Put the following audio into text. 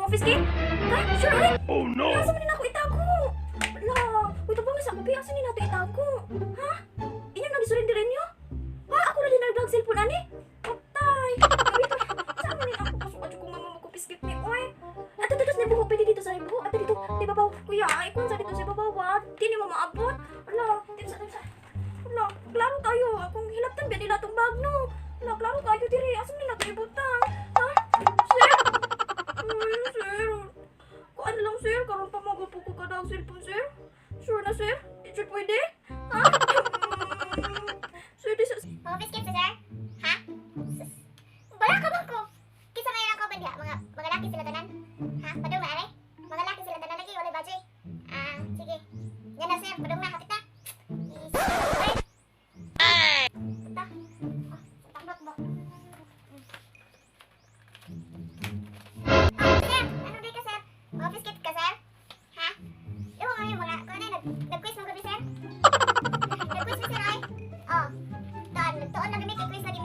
Confiscate? Ha? Sure, ay? Oh no! Asa man nako itago? Ala, uy, tabang sa ako, asa ni nato itago? Ha? Inyo nang gisurrender niyo? Ha? Ako na din nagdag cellphone ani? Patay. Wait, saan man ni ako kasukat ko nga mo confiscate ni oy? Ato dito sa buho, pwede dito sa buho. Ato dito, di babaw. Kuya, ay kuan sa dito sa babaw, wa. Di ni mo maabot. Ala, dito sa dito sa. Ala, klaro kayo. Akong hilabtan ba nila tong bag no? Ala, klaro kayo diri. Asa man nila ibutang? Ha? Sir? Uy, sir. Kuan lang, sir, karon pa magapo ko kada ang cellphone, sir. Sure na, sir? Di sure pwede? Ha? Sir, di sa. Confiscate sa sir? Ha? Sus. Wala ka ba ko? Kinsa may ako diha? Mga laki sila tanan? Ha? Padung na are? Mga laki sila tanan lagi walay budget. Ah, sige. Yan na sir, padung na hapit na. Is. Ay. Punta. Ah, takot ba? Ah, sir, ano di ka sir? Confiscate ka sir? Ha? Yung mga yung mga kuno nag nag-quiz mo gabi sir? Nag-quiz mo sir ay? Oh. Tuon, tuon na gami kay quiz lagi.